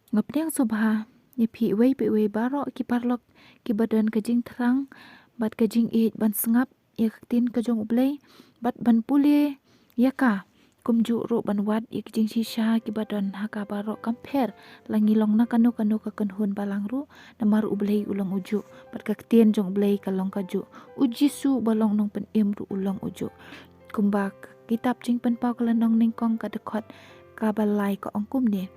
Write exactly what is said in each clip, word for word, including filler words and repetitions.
Nga pdiang sngewbha ïa phi iwei pa iwei baroh ki paralok kiba don ka jingthrang bad ka jingïeit ban sngap ïa ka ktien ka jong U Blei bad ban pule ïa ka, kumjuh ruh ban wad ïa ki jingshisha kiba don ha ka baroh. Kam pher la ngi long na kano kano ka kynhun balang ruh, namar U Blei u long ujuh bad ka ktien jong U Blei ka long kajuh. U Jisu uba long Nongpynim ruh u long ujuh. Kumba ka kitab Jingpynpaw ka lynnong nyngkong ka dkhot kaba lai ka ong kumne: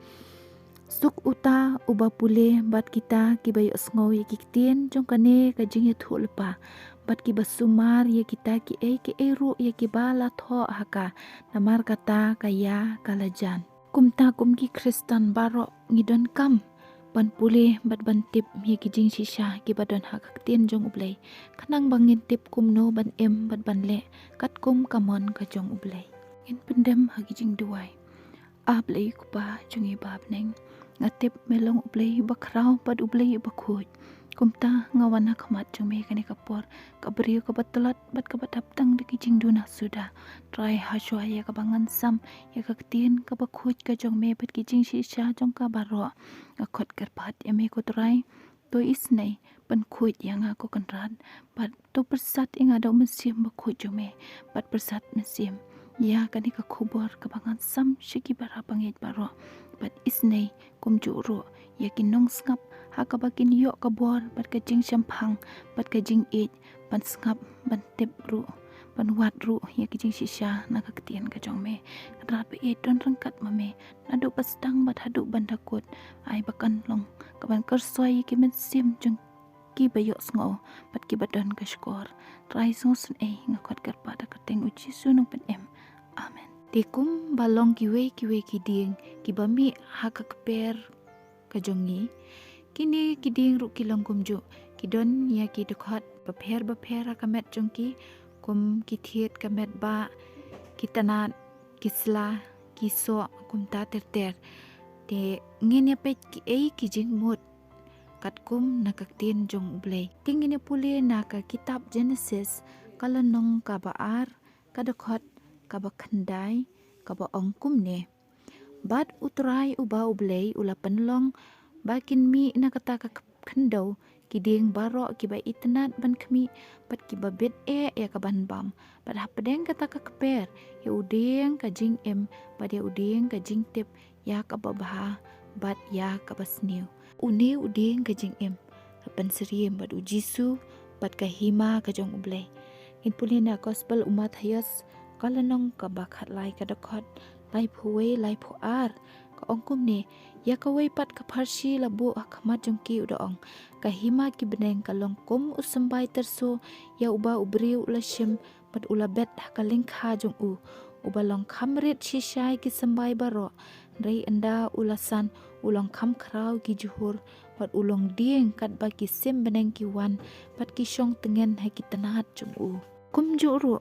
Suk uta uba pule bad kita kiba ïohsngew ïa ki ktien jong kane ka jingïathuhlypa, bad kiba sumar ïa kita kiei kiei ruh ïa kiba la thoh ha ka, namar kata ka ïa ka la jan. Kumta kum ki Khristan baroh ngi donkam ban pule bad ban tip ïa ki jingshisha kiba don ha ka ktien jong U Blei, khnang ba ngin tip kumno ban im bad ban leh katkum ka mon ka jong U Blei. Ngin pyndem ha ki jingduwai. A Blei Kpa jong ngi ba ha bneng, nga tip me long U Blei uba khraw bad U Blei uba khuid. Kumta nga wan ha khmat jong me kane ka por, ka briew kaba tlot bad kaba dap tang da ki jingduna suda. Trai, ha shuwa ïa kaba ngan sam ïa ka ktien kaba khuid ka jong me bad ki jingshisha jong ka baroh, nga khot kyrpad ïa me ko Trai. To isynei pynkhuid ïa nga ko Kynrad, bad to pyrsad ïa nga da U Mynsiem Bakhuid jong me, bad pyrsad mynsiem ïa kane ka khubor kaba ngan sam sha ki para bangeit baroh. Bad isynei kumjuh ruh ïa ki nongsngap, ha kaba kin ïoh ka bor bad ka jingshemphang bad ka jingïeit ban sngap, ban tip ruh, ban wad ruh ïa ki jingshisha na ka ktien ka jong me. Kynrad ba ïeit, don ryngkat ma me naduh ba sdang bad haduh ban da kut. Ai ba kan long kaban kyrsoi ïa ki mynsiem jong kiba ïohsngew bad kiba don ka shkor. Trai, sngewsynei nga khot kyrpad ha ka kyrteng U Jisu Nongpynim. Amen. Te kumba long kiwei kiwei ki dieng kiba mih ha ka kper ka jong ngi, kine ki dieng ruh ki long kumjuh. Ki don ïa ki dkhot bapher bapher ha ka met jong ki, kum ki thied ka met bah, ki tnat, ki sla, ki soh, kumta ter ter. Te ngin ïa peit kiei ki jingmut katkum na ka ktien jong U Blei. Te ngin ïa pule na ka kitab Genesis, ka lynnong kaba ar, ka dkhot kaba khyndai, kaba ong kumne: Bad U Trai uba U Blei u la pynlong ba kin mih na kata ka khyndew ki dieng baroh kiba itynnad ban khmih bad kiba bit eh ïa kaban bam, bad hapdeng kata ka kper ïa u dieng ka jingim bad ïa u dieng ka jingtip, ïa kaba bha bad ïa kaba sniew. Une u dieng ka jingim la pynsyriem bad U Jisu bad ka hima ka jong U Blei. Ngin pule na Gospel u Mathaios, ka lynnong kaba khatlai, ka dkhot laiphew wei, laiphew ar, ka ong kumne: Ïa kawei pat ka pharshi la buh ha khmat jong ki, u da ong: Ka hima ki bneng ka long kum u symbai tyrso ïa uba u briew u la shim bad u la bet ha ka lyngkha jong u, uba long kham rit shisha ïa ki symbai baroh. Hynrei ynda u la san, u long kham khraw ki jhur, bad u long dieng katba ki sim bneng ki wan bad ki shong tngen ha ki tnat jong u. Kumjuh ruh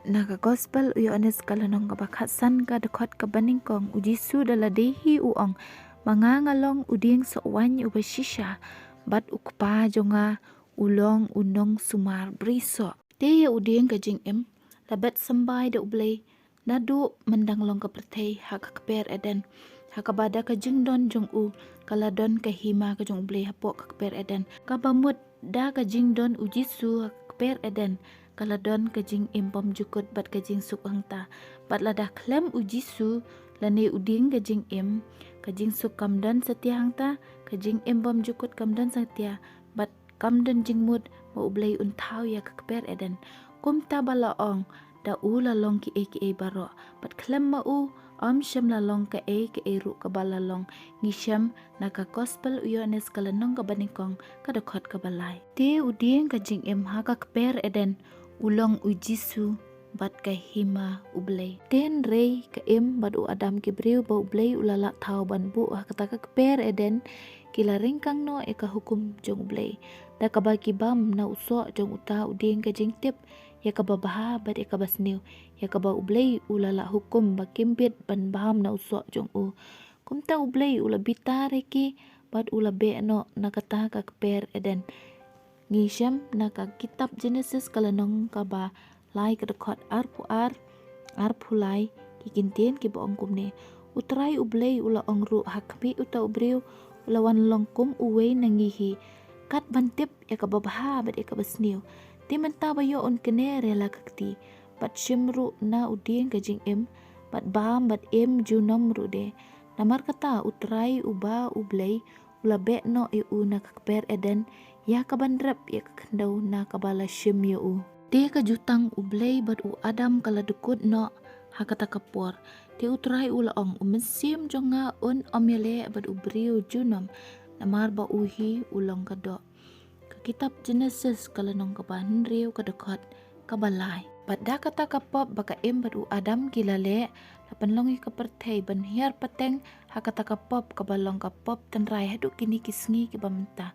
na ka Gospel u Ïoannis, ka lynnong kaba khatsan, ka dkhot kaba nyngkong, U Jisu da lade hi u ong: Ma nga nga long u dieng soh waiñ uba shisha, bad U Kpa jong nga u long u nongsumar brisoh. Te ïa u dieng ka jingim la bet symbai da U Blei naduh myndang long ka pyrthei ha ka kper Eden, ha kaba da ka jingdon jong u ka la don ka hima ka jong U Blei hapoh ka kper Eden. Kaba mut da ka jingdon U Jisu ha ka kper Eden ka la don ka jingim bymjukut bad ka jingsuk hangta. Bad lada khlem U Jisu lane u dieng ka jingim, ka jingsuk kam don satia hangta, ka jingim bymjukut kam don satia, bad kam don jingmut ba U Blei un thaw ïa ka kper Eden. Kumta ba la ong, da u la long kiei kiei baroh, bad khlem ma u ym shym la long kaei kaei ruh kaba la long. Ngi shem na ka Gospel u Ïoannis, ka lynnong kaba nyngkong, ka dkhot kaba lai. Te u dieng ka jingim ha ka kper Eden u long U Jisu bad ka hima U Blei. Te hynrei ka Im bad u Adam, ki briew ba U Blei u la lah thaw ban buh ha kata ka kper Eden, ki la ryngkang noh ïa ka hukum jong U Blei, da kaba ki bam na u soh jong uta u dieng ka jingtip, ïa kaba bha bad ïa kaba sniew, ïa kaba U Blei u la lah hukum ba kim bit ban bam na u soh jong u. Kumta U Blei u la bitar ïa ki bad u la beh noh na kata ka kper Eden. Ngi shem na ka kitab Genesis, ka lynnong kaba lai, ka dkhot arphew ar, arphew lai, ki kyntien kiba ong kumne: U Trai U Blei u la ong ruh ha khmih uta u briew, u la wan long kum uwei na ngi hi, kat ban tip ïa kaba bha bad ïa kaba sniew. Te mynta ba ïoh un kner ïa la ka kti bad shim ruh na u dieng ka jingim bad bam bad im junom ruh de. Namar kata U Trai uba U Blei u la beh noh ïa u na ka kper Eden ïa ka ban rep ïa ka khyndew na kaba la shim ïa u. Te ka jutang U Blei bad u Adam ka la dkut noh ha kata ka por. Te U Trai u la ong, u mynsiem jong nga un ym ïaleh bad u briew junom, namar ba u hi u long ka doh. Ka kitab Genesis ka lynnong kaba hynriew ka dkhot kaba lai. Bad da kata ka pop ba ka Im bad u Adam ki la leh, la pynlong ïa ka pyrthei ban hiar pateng ha kata ka pop kaba long ka pop tynrai haduh kine ki sngi kiba mynta.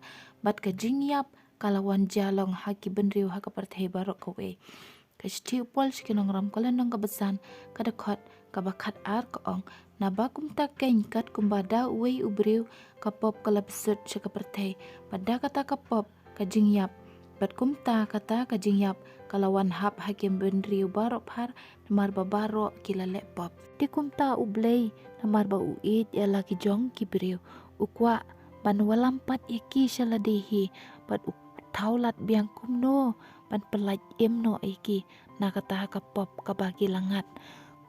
Bad ka jingïap ka la wan jia long ha ki bynriew ha ka pyrthei baroh kawei. Ka shithi u Paul sha ki nongrum ka lynnong kaba san ka dkhot kaba khatar ka ong, naba kumta keiñ kat kumba da uwei u briew ka pop ka la psut sha ka pyrthei, bad da kata ka pop ka jingïap, bad kumta kata ka jingïap ka la wan hap ha ki bynriew baroh phar, namar ba baroh ki la leh pop. Te kumta U Blei, namar ba u ïeit ïa la ki jong ki briew, u kwah ban wallam pat ïa ki sha lade hi, bad u thaw lad biang kumno ban pyllait im noh ïa ki na kata ka pop kaba ki la ngat.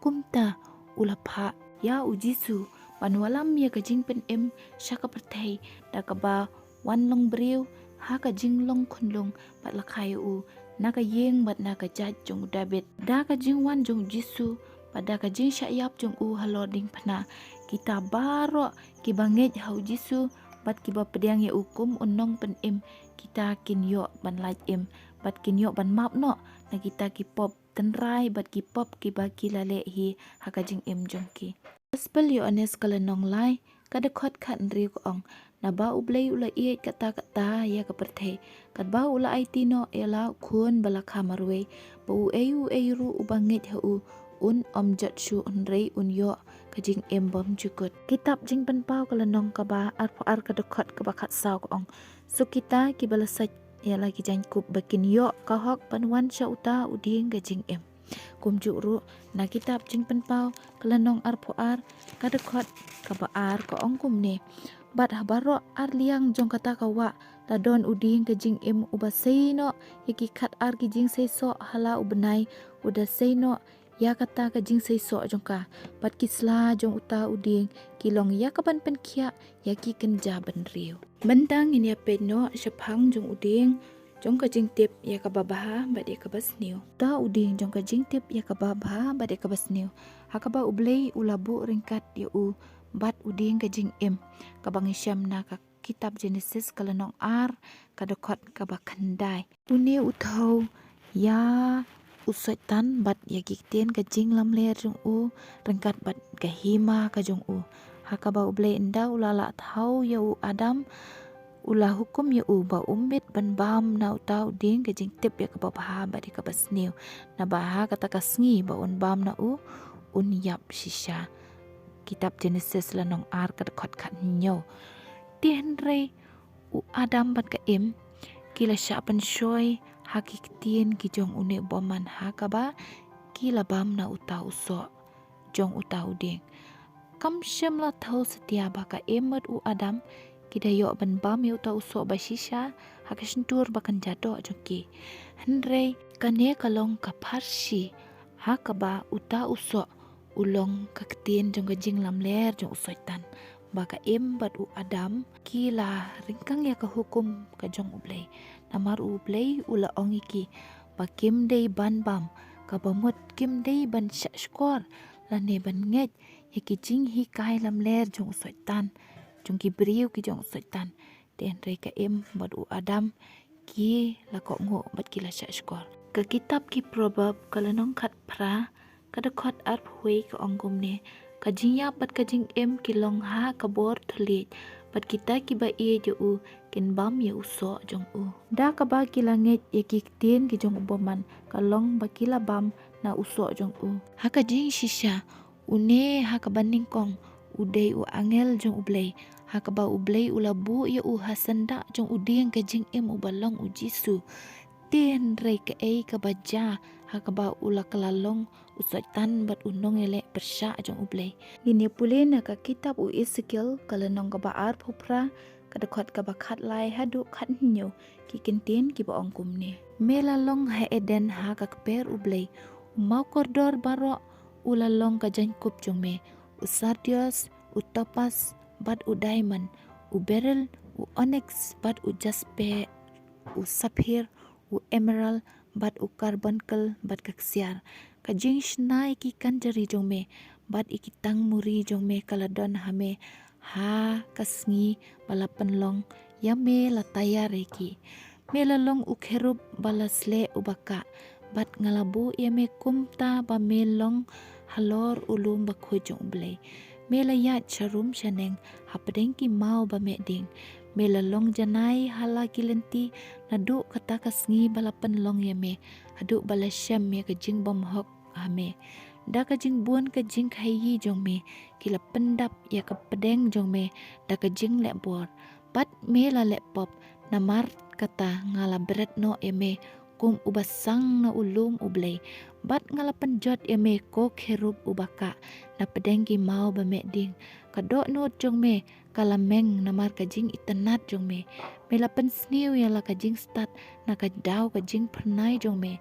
Kumta u la phah ïa U Jisu ban wallam ïa ka jingpynim sha ka pyrthei da kaba wan long briew ha ka jinglong khunlung bad la kha ïa u na ka ïing bad na ka jait jong u Dabid. Da ka jingwan jong U Jisu bad da ka jingshah ïap jong u halor diengphna, kita baroh kiba ngeit ha U Jisu bad kiba pdiang ïa u kum u nongpynim, kita kin ïoh ban lait im bad kin ïoh ban map noh na kita ki pop tynrai bad ki pop kiba ki la leh hi ha ka jingim jong ki. Gospel Ïoannis ka lynnong lai ka dkhot khathynriew ka ong, naba U Blei u la ïeit katta katta ïa ka pyrthei, katba u la aiti noh ïa la u Khun ba la kha marwei, ba uei uei ruh uba ngeit ha u un ym jot shuh hynrei un ïoh ka jingim bymjukut. Kitab Jingpynpaw ka lynnong kaba arphew ar ka dkhot kaba khatsaw ka ong, suk kita kiba la sait ïa la ki jaiñkup ba kin ïoh ka hok ban wan sha uta u dieng ka jingim. Kumjuh ruh na kitab Jingpynpaw ka lynnong arphew ar ka dkhot kaba ar ka ong kumne, bad ha baroh ar liang jong kata ka wah la don u dieng ka jingim uba sei noh ïa ki khatar ki jingseisoh ha la u bnai, u da sei noh ïa kata ka jingseisoh jong ka, bad ki sla jong uta u dieng ki long ïa ka ban pynkhiah ïa ki kynja bynriew. Mynta ngin ïa peit noh shaphang jong u dieng jong ka jingtip ïa kaba bha bad ïa kaba sniew. Uta u dieng jong ka jingtip ïa kaba bha bad ïa kaba sniew, ha kaba U Blei u la buh ryngkat ïa u bad u dieng ka jingim, kaba ngi shem na ka kitab Genesis ka lynnong ar ka dkhot kaba khyndai. Une u thew ïa u Soitan bad ïa ki ktien ka jinglamler jong u ryngkat bad ka hima ka jong u. Ha kaba U Blei ynda u la lah thaw ïa u Adam, u la hukum ïa u ba um bit ban bam na uta u dieng ka jingtip ïa kaba bha bad ïa kaba sniew, naba ha kata ka sngi ba un bam na u, un ïap shisha. Kitab Genesis lynnong ar ka dkhot khathynñiew. Te hynrei u Adam bad ka Im ki la shah pynshoi ha ki ktien ki jong une u bymman ha kaba ki la bam na uta u soh jong uta u dieng. Kam shym la thew satia ba ka Im bad u Adam ki da ïoh ban bam ïa uta u soh ba shisha ha ka shyntur ba kynja doh jong ki. Hynrei kane ka long ka pharshi ha kaba uta u soh u long ka ktien jong ka jinglamler jong u Soitan, ba ka Im bad u Adam ki la ryngkang ïa ka hukum ka jong U Blei. Namar U Blei u la ong ïa ki ba kim dei ban bam, kaba mut kim dei ban shah shkor lane ban ngeit ïa ki jinghikai lamler jong u Soitan, jong ki briew ki jong u Soitan. Te hynrei ka Im bad u Adam ki la kohnguh bad ki la shah shkor. Ka kitab ki Proverb ka lynnong khatphra ka dkhot arphew wei ka ong kumne, ka jingïap bad ka jingim ki long ha ka bor thylliej, bad kita kiba ïeit ïa u kin bam ïa u soh jong u. Da kaba ki la ngeit ïa ki ktien ki jong u bymman, ka long ba ki la bam na u soh jong u. Ha ka jingshisha, une ha kaba nyngkong u dei u angel jong U Blei, ha kaba U Blei u la buh ïa u ha syndah jong u dieng ka jingim uba long U Jisu. Te hynrei kaei kaba jia ha kaba u la kylla long u Soitan bad u nongïaleh pyrshah jong U Blei. Ngin ïa pule na ka kitab u Esekiel, ka lynnong kaba arphew phra, ka dkhot kaba khatlai haduh khathynñiew, ki kyntien kiba ong kumne: Me la long ha Eden ha ka kper U Blei. U maw kordor baroh u la long ka jaiñkup jong me, u sardios, u topas, bad u diamond, u beryl, u onyx, bad u jaspe, u saphir, u emerald, bad u carbuncle, bad ka ksiar. Ka jingshna ïa ki kan jari jong me bad ïa ki tang muri jong me ka la don ha me ha ka sngi ba la pynlong ïa me la taiar ïa ki. Me la long u kherub ba la sleh uba kah, bad nga la buh ïa me kumta ba me long halor u lum bakhuid jong U Blei. Me la ïaid sharum shaneng hapdeng ki maw ba meh ding. Me la long janai ha la ki lynti naduh kata ka sngi ba la pynlong ïa me haduh ba la shem ïa ka jingbymhok ha me. Da ka jingbun ka jingkhaïi jong me ki la pyndap ïa ka pdeng jong me da ka jingleh bor. Bad me la leh pop, namar kata nga la bret noh ïa me kum uba sang na u lum U Blei. Bad nga la pynjot ïa me ko kherub uba kah na pdeng ki maw ba meh ding. Ka dohnud jong me ka la meng namar ka jingitynnad jong me. Me la pynsniew ïa la ka jingstad na ka daw ka jingphyrnai jong me.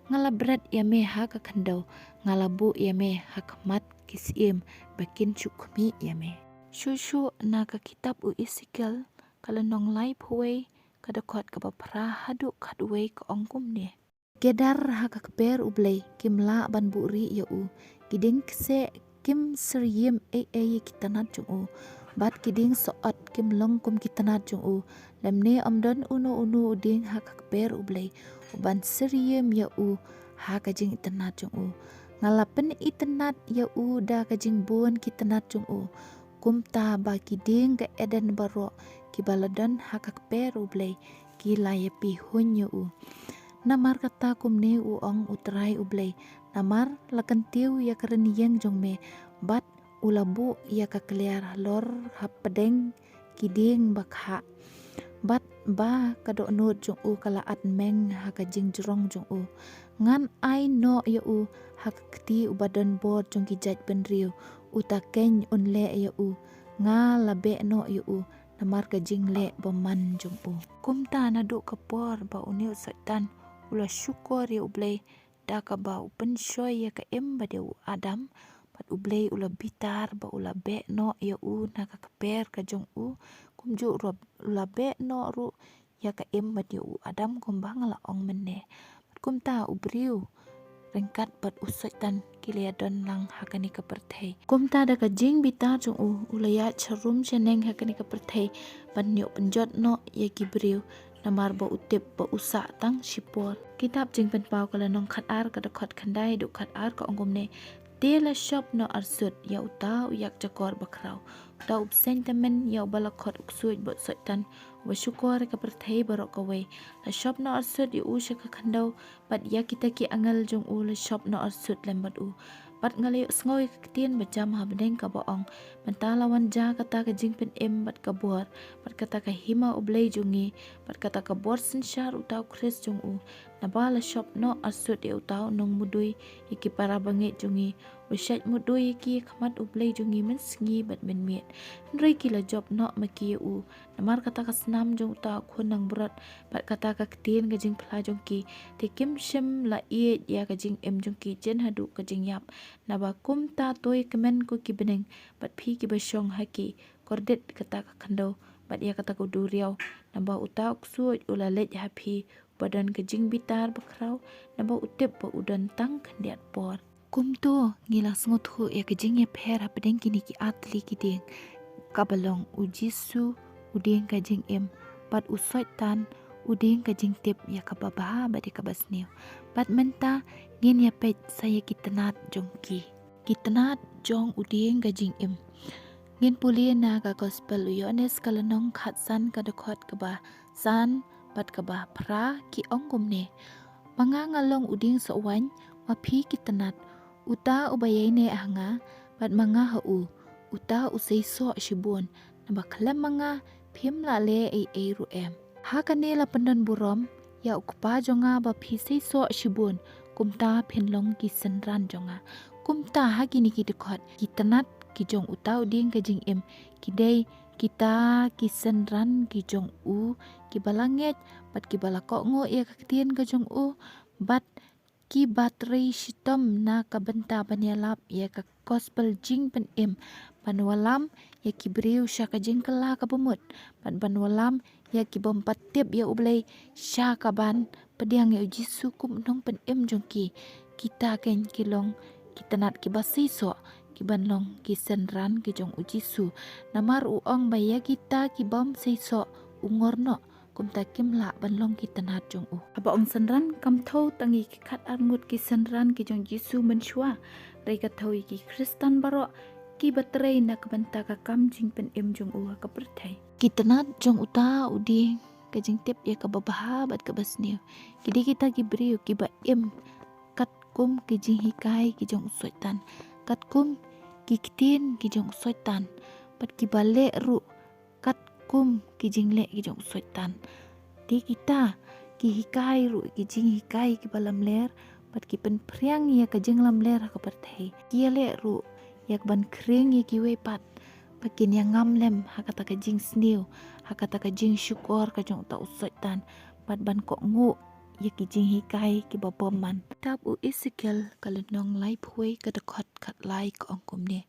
Nga la bret ïa me ha ka khyndew, nga la buh ïa me ha khmat ki syiem ba kin shu khmih ïa me. Shuh shuh na ka kitab u Esekiel, ka lynnong laiphew wei, ka dkhot kaba phra haduh khatwei, ka ong kumne: Kedar ha ka kper U Blei kim lah ban buhrieh ïa u. Ki dieng kseh kim syriem ei ei ïa ki tnat jong u, bad ki dieng sohot kim long kum ki tnat jong u. Lymne ym don uno uno u dieng ha ka kper U Blei uban syriem ïa u ha ka jingitynnad jong u. Nga la pynitynnad ïa u da ka jingbun ki tnat jong u, kumta ba ki dieng ka Eden baroh kiba la don ha ka kper U Blei ki la ïapeihuiñ ïa u. Namar kata kumne u ong U Trai U Blei: Namar la kyntiew ïa ka rynïeng jong me, bad u la buh ïa ka kliar halor hapdeng ki dieng ba khah, bad ba ka dohnud jong u ka la at meng ha ka jingjrong jong u. Ngan ai noh ïa u ha ka kti uba don bor jong ki jaitbynriew, uta keiñ un leh ïa u. Nga la beh noh ïa u namar ka jingleh bymman jong u. Kumta naduh ka por ba une u Soitan u la shukor ïa U Blei da kaba u pynshoi ïa ka im ba dei u Adam, bad U Blei u la bitar ba u la beh noh ïa u na ka kper ka jong u, kumjuh ruh u la beh noh ruh ïa ka im ba dei u Adam, kumba nga la ong mynne. Bad kumta u briew ryngkat bad u Soitan ki la ïadon lang ha kane ka pyrthei. Kumta da ka jingbitar jong u, u la ïaid sharum shaneng ha kane ka pyrthei ban ïoh pynjot noh ïa ki briew, namar ba u tip ba u sah tang shipor. Kitab Jingpynpaw ka lynnong khatar, ka dkhot khyndai haduh khatar, ka ong kumne: Te la shop noh arsut ïa uta u ïakjakor bakhraw, uta u bseiñ tymmen ïa uba la khot u Ksuid bad u Soitan, uba shukor ïa ka pyrthei baroh kawei. La shop noh arsut ïa u sha ka khyndew, bad ïa kita ki angel jong u la shop noh arsut lem bad u. Bad nga la ïohsngew ïa ka ktien ba jam ha bneng kaba ong: Mynta la wan jia kata ka jingpynim bad ka bor, bad kata ka hima U Blei jong ngi, bad kata ka bor synshar uta u Khrist jong u. Naba la shop noh arsut ïa uta u nongmudui ïa ki para bangeit jong ngi, u shait mudui ïa ki ha khmat U Blei jong ngi mynsngi bad mynmiet. Hynrei ki la jop noh ma ki ïa u namar kata ka snam jong uta u khun langbrot, bad kata ka ktien ka jingphla jong ki. Te kim shym la ïeit ïa ka jingim jong ki jin haduh ka jingïap. Naba kumta to ïa kmen, ko ki bneng, bad phi kiba shong ha ki, kordit kata ka khyndew bad ïa kata ka duriaw, naba uta u Ksuid u la leit ha phi, uba don ka jingbitar bakhraw, naba u tip ba u don tang khyndiat por. Kumto ngi la sngewthuh ïa ka jingïapher hapdeng kine ki artylli ki dieng, kaba long u Jisu u dieng ka jingim, bad u Soitan u dieng ka jingtip ïa kaba bha bad ïa kaba sniew. Bad mynta ngin ïa peit sa ïa ki tnat jong ki, ki tnat jong u dieng ka jingim. Ngin pule na ka Gospel u Ïoannis ka lynnong khatsan, ka dkhot kaba san bad kaba phra, ki ong kumne: Ma nga nga long u dieng sohwaiñ, ma phi ki tnat. Uta uba ïaineh ha nga bad ma nga ha u, uta u seisoh shibun, naba khlem ma nga phim lah leh ei ei ruh em. Ha kane la pyndon burom ïa u Kpa jong nga ba phi seisoh shibun, kumta phin long ki synran jong nga. Kumta ha kine ki dkhot, ki tnat ki jong uta u dieng ka jingim ki dei kita ki synran ki jong u, kiba la ngeit bad kiba la kohnguh ïa ka ktien ka jong u, bad kiba trei shitom na ka bynta ban ïalap ïa ka gospel jingpynim, ban wallam ïa ki briew sha ka jingkylla kaba mut, bad ban wallam ïa ki bym pat tip ïa U Blei sha kaban pdiang ïa U Jisu kum u nongpynim jong ki. Kita kein ki long ki tnat kiba seisoh, kiban long ki synran ki jong U Jisu. Namar u ong ba ïa kita ki bym seisoh u ngor noh, kumta kim lah ban long ki tnat jong u. Haba ong synran, kam thew tang ïa ki khatar ngut ki synran ki jong Jisu mynshuwa, hynrei ka thew ïa ki Khristan baroh kiba trei na ka bynta ka kam jingpynim jong u ha ka pyrthei. Ki tnat jong uta u dieng ka jingtip ïa kaba bha bad kaba sniew ki dei kita ki briew kiba im katkum ki jinghikai ki jong u Soitan, katkum ki ktien ki jong u Soitan, bad kiba leh ruh katkum ki jingleh ki jong u Soitan. Te kita ki hikai ruh ki jinghikai kiba lamler, bad ki pynphriang ïa ka jinglamler ha ka pyrthei. Ki ïaleh ruh ïa kaban khring ïa kiwei pat, ba kin ïa ngam lem ha kata ka jingsniew, ha kata ka jingshukor ka jong uta u Soitan, bad ban kohnguh ïa ki jinghikai kiba bymman. Kitab u Esekiel ka lynnong laiphew wei ka dkhot khatlai ka ong kumne: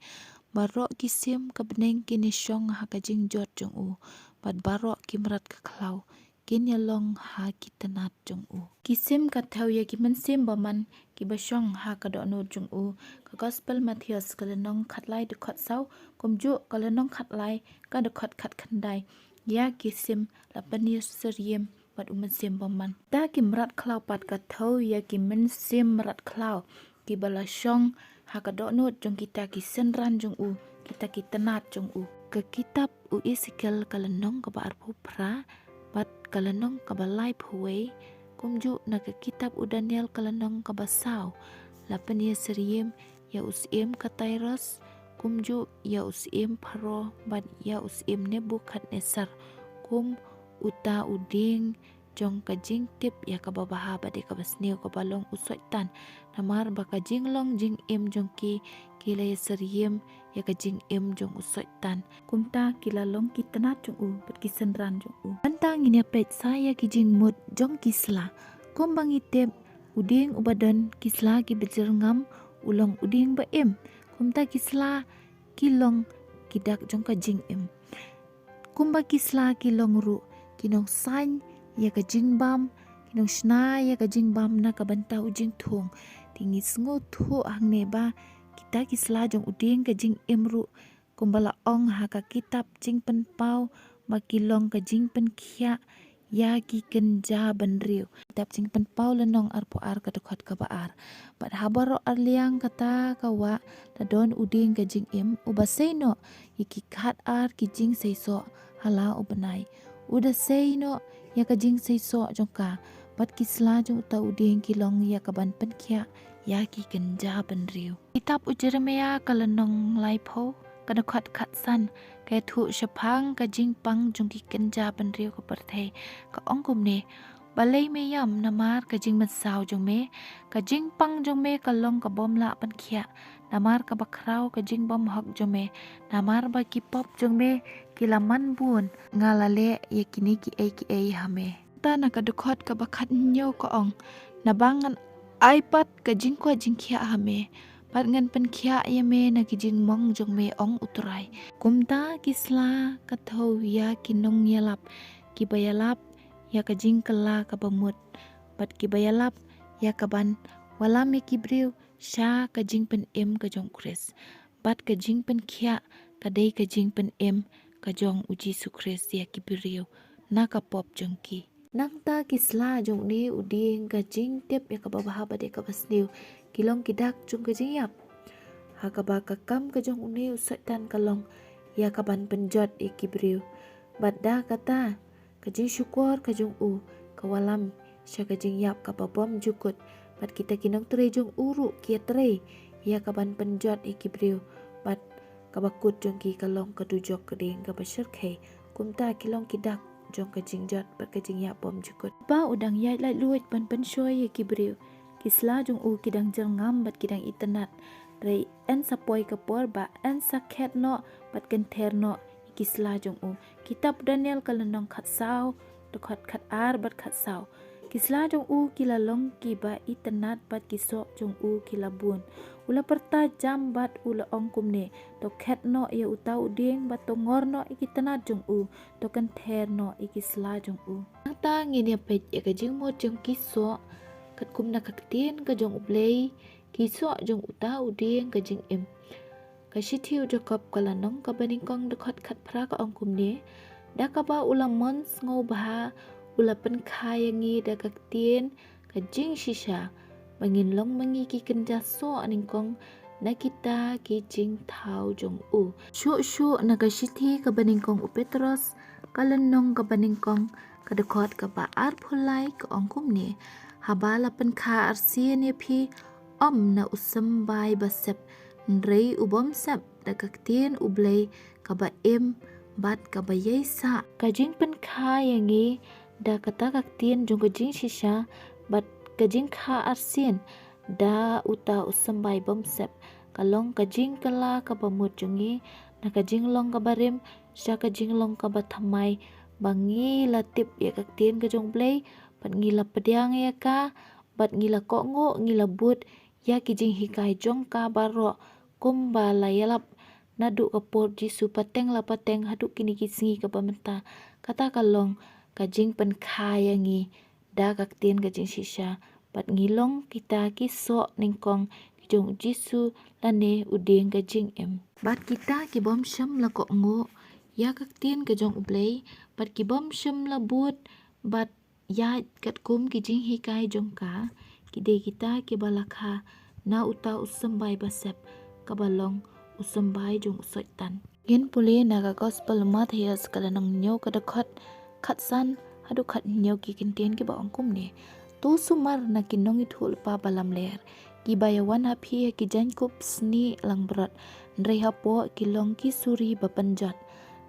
Baroh ki sim ka bneng kin ïa shong ha ka jingjot jong u, bad baroh ki mrad ka khlaw kin ïa long ha ki tnat jong u. Ki sim ka thew ïa ki mynsiem bymman kiba shong ha ka dohnud jong u. Ka Gospel Mathaios ka lynnong khatlai dkhot saw, kumjuh ka lynnong khatlai ka dkhot khatkhyndai. Ïa ki sim la pynïasyriem bad u mynsiem bymman. Ta ki mrad khlaw pat ka thew ïa ki mynsiem mrad khlaw kiba la shong ha ka dohnud jong kita ki synran jong u, kita ki tnat jong u. Ka kitab u Esekiel ka lynnong kaba arphew phra bad ka lynnong kaba laiphew wei, kumjuh na ka kitab u Daniel ka lynnong kaba saw, la pynïasyriem ïa u syiem ka Tyrus, kumjuh ïa u syiem Pharaoh bad ïa u syiem Nebukhadnessar, kum uta u dieng jong ka jingtip ïa kaba bha bad ïa kaba sniew kaba long u Soitan. Namar ba ka jinglong jingim jong ki, ki la ïasyriem ïa ka jingim jong u Soitan. Kumta ki la long ki tnat jong u bad ki synran jong u. Mynta ngin ïa peit sa ïa ki jingmut jong ki sla. Kumba ngi tip, u dieng uba don ki sla kiba jyrngam u long u dieng ba im. Kumta ki sla ki long ki dak jong ka jingim. Kumba ki sla ki long ruh ki nongsaiñ ïa ka jingbam, ki nongshna ïa ka jingbam na ka bynta u jingthung. Te ngi sngewthuh hangne ba kita ki sla jong u dieng ka jingim ruh, kumba la ong ha ka kitab Jingpynpaw, ba ki long ka jingpynkhiah ïa ki kynja bynriew. Kitab Jingpynpaw lynnong arphew ar ka dkhot kaba ar. Bad ha baroh arliang kata ka wah la don u dieng ka jingim, uba sei noh ïa ki khatar ki jingseisoh ha la u bnai. U da sei noh ïa ka jingseisoh jong ka, bad ki sla jong uta u dieng ki long ïa kaban pynkhiah ïa ki kynja bynriew. Kitab u Jeremiah ka lynnong laiphew ka dkhot khatsan ka ïathuh shaphang ka jingpang jong ki kynja bynriew ka pyrthei. Ka ong kumne: Balei me ïam namar ka jingmynsaw jong me? Ka jingpang jong me ka long ka bym lah pynkhiah namar kaba khraw ka jingbymhok jong me, namar ba ki pop jong me ki la man bun. Nga la leh ïa kine kiei kiei ha me. Ta na ka dkhot kaba khathynñiew ka ong: Naba ngan ai pat ka jingkoit jingkhiah ha me, bad ngan pynkhiah ïa me na ki jingmong jong me, ong U Trai. Kumta ki sla ka thew ïa ki nongïalap kiba ïalap ïa ka jingkylla kaba mut, bad kiba ïalap ïa kaban wallam ïa ki briew sha ka jingpynim ka jong U Khrist, bad ka jingpynkhiah ka dei ka jingpynim ka jong U Jisu Khrist ïa ki briew na ka pop jong ki. Nangta ki sla jong une u dieng ka jingtip ïa kaba bha bad ïa kaba sniew ki long ki dak jong ka jingïap, ha kaba ka kam ka jong une u Soitan ka long ïa kaban pynjot ïa ki briew. Bad da kata ka jingshukor ka jong u ka wallam sha ka jingïap kaba bymjukut, bad kita ki nongtrei jong u ruh ki ïatrei ïa kaban pynjot ïa ki briew, bad kaba kut jong ki ka long ka dujok kadieng kaba shyrkhei. Kumta ki long ki dak jong ka jingjot bad ka jingïap bymjukut. Ba u dang ïaid laitluid ban pynshoi ïa ki briew, ki sla jong u ki dang jyrngam bad ki dang itynnad. Hynrei yn sa poi ka por ba yn sa khet noh bad kynther noh ïa ki sla jong u. Kitab Daniel ka lynnong khatsaw, dkhot khatar bad khatsaw. Ki sla jong u ki la long kiba itynnad bad ki soh jong u ki la bun. U la pyrta jam bad u la ong kumne: To khet noh ïa uta u dieng bad to ngor noh ïa ki tynnad jong u, to kynther noh ïa ki sla jong u. Nangta ngin ïa peit ïa ka jingmut jong ki soh katkum na ka ktien ka jong U Blei, ki soh jong uta u dieng ka jingim. Ka shithi u Jakob ka lynnong kaba nyngkong, dkhot khatphra ka ong kumne: Da kaba u la mon sngewbha u la pynkha ïa ngi da ka ktien ka jingshisha, ba ngin long ma ngi ki kynja soh nyngkong na kita ki jingthaw jong u. Shuh shuh na ka shithi kaba nyngkong u Petros ka lynnong kaba nyngkong ka dkhot kaba arphew lai ka ong kumne: Haba la pynkha arsien ïa phi, ym na u symbai ba sep, hynrei u bym sep, da ka ktien U Blei kaba im bad kaba ïai sah. Ka jingpynkha ïa ngi da kata ka ktien jong ka jingshisha bad ka jingkha arsien da uta u symbai bym sep ka long ka jingkylla kaba mut jong ngi, na ka jinglong kaba rim sha ka jinglong kaba thymmai, ba ngi la tip ïa ka ktien ka jong U Blei bad ngi la pdiang ïa ka bad ngi la kohnguh, ngi la bud ïa ki jinghikai jong ka baroh, kumba la ïalap naduh ka por Jisu pateng la pateng haduh kine ki sngi kaba mynta. Kata ka long ka jingpynkha ïa ngi da ka ktien ka jingshisha, bad ngi long kita ki soh nyngkong ki jong u Jisu lane u dieng ka jingim. Bad kita ki bym shym la kohnguh ïa ka ktien ka jong U Blei, bad ki bym shym la bud bad ïaid katkum ki jinghikai jong ka, ki dei kita kiba la kha na uta u symbai ba sep, kaba long u symbai jong u Soitan. Ngin pule na ka Gospel u Mathaios ka lynnong hynñiew ka dkhot khatsan haduh khathynñiew, ki kyntien kiba ong kumne: To sumar na ki nongïathuhlypa ba lamler, kiba ïa wan ha phi ha ki jaiñkup snieh langbrot, hynrei hapoh ki long ki suri ba pynjot.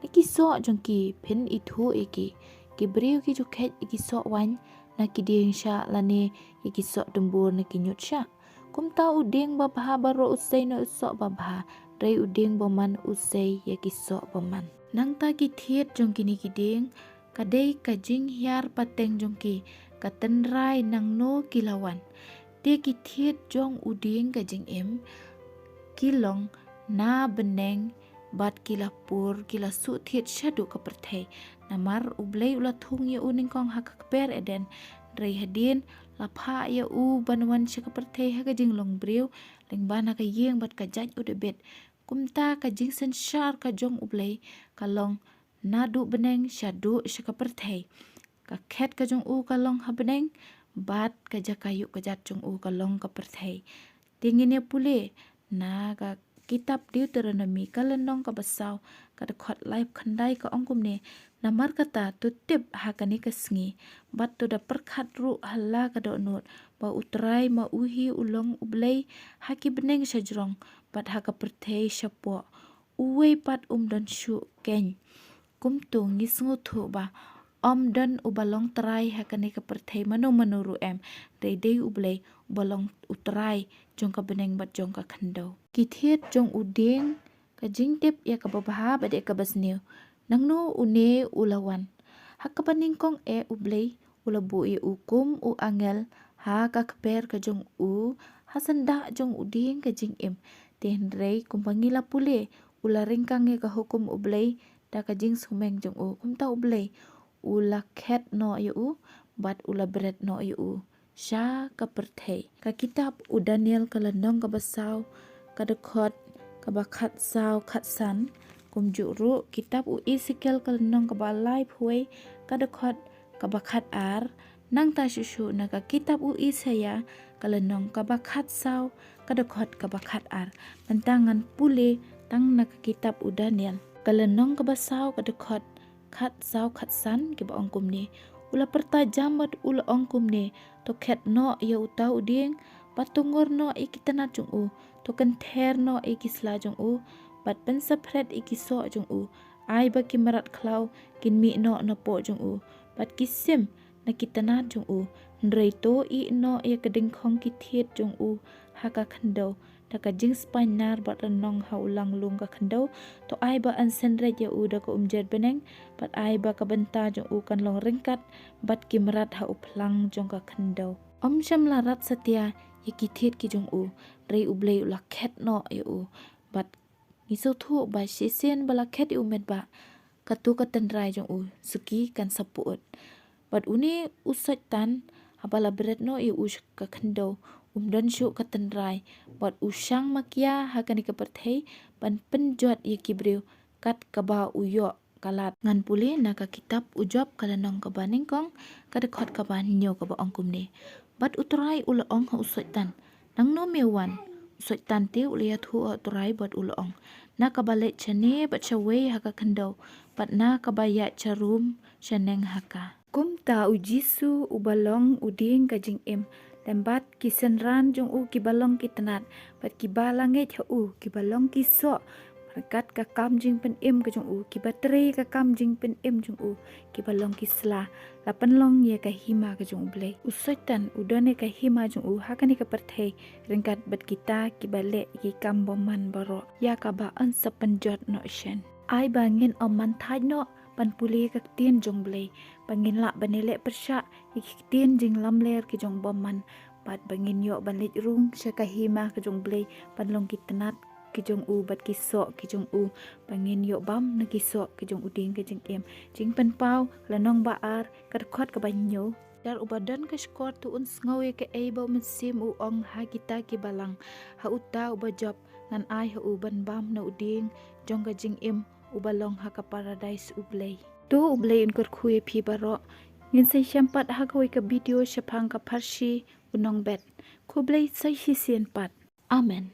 Na ki soh jong ki phin ithuh ïa ki. Ki briew ki ju khet ïa ki soh waiñ na ki dieng shah lane ïa ki soh dumbur na ki ñiut shah? Kumta u dieng babha baroh u sei na u soh babha, hynrei u dieng bymman u sei ïa ki soh bymman. Nangta ki thied jong kine ki dieng ka dei ka jinghiar pateng jong ki, ka tynrai nangno ki la wan. Te ki thied jong u dieng ka jingim ki long na bneng bad ki la pur, ki la suh thied shaduh ka pyrthei. Namar U Blei u la thung ïa u nyngkong ha ka kper Eden, hynrei hadien la phah ïa u ban wan sha ka pyrthei ha ka jinglong briew lyngba na ka ïing bad ka jait u Dabid. Kumta ka jingsynshar ka jong U Blei ka long naduh bneng shaduh sha ka pyrthei. Ka khet ka jong u ka long ha bneng, bad ka jaka ïuh ka jat jong u ka long ka pyrthei. Te ngin ïa pule na ka kitab Deuteronomi ka lynnong kaba saw ka dkhot laiphew khyndai ka ong kumne: Namar kata to tip ha kane ka sngi, bad to da pyrkhat ruh ha la ka dohnud, ba U Trai ma u hi u long U Blei ha ki bneng shajrong bad ha ka pyrthei shapoh, uwei pat um don shuh keiñ. Kumto ngi sngewthuh ba ym don uba long trai ha kane ka pyrthei mano mano ruh em, hynrei dei U Blei uba long U Trai jong ka bneng bad jong ka khyndew. Ki thied jong u dieng ka jingtip ïa kaba bha bad ïa kaba sniew. Nangno une u la wan? Ha kaba nyngkong eh U Blei u la buh ïa u kum u angel ha ka kper ka jong u ha syndah jong u dieng ka jingim. Te hynrei kumba ngi la pule, u la ryngkang ïa ka hukum U Blei da ka jingsngewmeng jong u. Kumta U Blei u la khet noh ïa u bad u la bret noh ïa u sha ka pyrthei. Ka kitab u Daniel ka lynnong kaba saw ka dkhot kaba khatsaw khatsan, kumjuh ruh kitab u Esekiel ka lynnong kaba laiphew wei ka dkhot kaba khatar, nangta shuh shuh na ka kitab u Isaïah ka lynnong kaba khatsaw ka dkhot kaba khatar. Mynta ngan pule tang na ka kitab u Daniel ka lynnong kaba saw ka dkhot khatsaw khatsan, kiba ong kumne: U la pyrta jam bad u la ong kumne: To khet noh ïa uta u dieng bad to ngor noh ïa ki tnat jong u, to kynther noh ïa ki sla jong u bad pynsaphred ïa ki soh jong u. Ai ba ki mrad khlaw kin mih noh napoh jong u bad ki sim na ki tnat jong u. Hynrei to ïeh noh ïa ka dingkhong ki thied jong u ha ka khyndew, da ka jingspainar bad lynnong ha u langlung ka khyndew. To ai ba yn synreit ïa u da ka umjer bneng, bad ai ba ka bynta jong u kan long ryngkat bad ki mrad ha u phlang jong ka khyndew. Ym shym la rat satia ïa ki thied ki jong u, hynrei U Blei u la khet noh ïa u. Bad ngi sngewthuh ba shisien ba la khet ïa u met bah, kato ka tynrai jong u suki kan sa pyut. Bad une u Soitan haba la bret noh ïa u sha ka khyndew, um don shuh ka tynrai, bad u shang makia ha kane ka pyrthei ban pynjot ïa ki briew kat kaba u ïoh ka lad. Ngan pule na ka kitab u Job ka lynnong kaba nyngkong, ka dkhot kaba hynñiew kaba ong kumne: Bad U Trai u la ong ha u Soitan, nangno me wan? U Soitan te u la ïathuh ha U Trai bad u la ong, na kaba leit shane bad shawei ha ka khyndew, bad na kaba ïaid sharum shaneng ha ka. Kumta U Jisu uba long u dieng ka jingim, lem bad ki synran jong u kiba long ki tnat, bad kiba la ngeit ha u kiba long ki soh, ryngkat ka kam jingpynim ka jong u, kiba trei ka kam jingpynim jong u, kiba long ki sla, la pynlong ïa ka hima ka jong U Blei. U Soitan u don ïa ka hima jong u ha kane ka pyrthei, ryngkat bad kita kiba leh ïa ki kam bymman baroh, ïa kaba yn sa pynjot noh shen. Ai ba ngin ym man thait noh ban pule ïa ka ktien jong U Blei, ba ngin lah ban ïaleh pyrshah ïa ki ktien jinglamler ki jong u bymman, bad ba ngin ïoh ban leit rung sha ka hima ka jong U Blei, ban long ki tnat ki jong u bad ki soh ki jong u, ba ngin ïoh bam na ki soh ki jong u dieng ka jingim. Jingpynpaw, lynnong ba ar, ka dkhot kaba hynñiew. Ïa uba don ka shkor to un sngew ïa kaei ba U Mynsiem u ong ha kita ki balang, ha uta uba jop, ngan ai ha u ban bam na u dieng jong ka jingim uba long ha ka paradais U Blei. To U Blei un kyrkhu ïa phi baroh. Ngin sa ïashem pat ha kawei ka video shaphang ka pharshi u nongbet. Khublei sa shisien pat. Amen.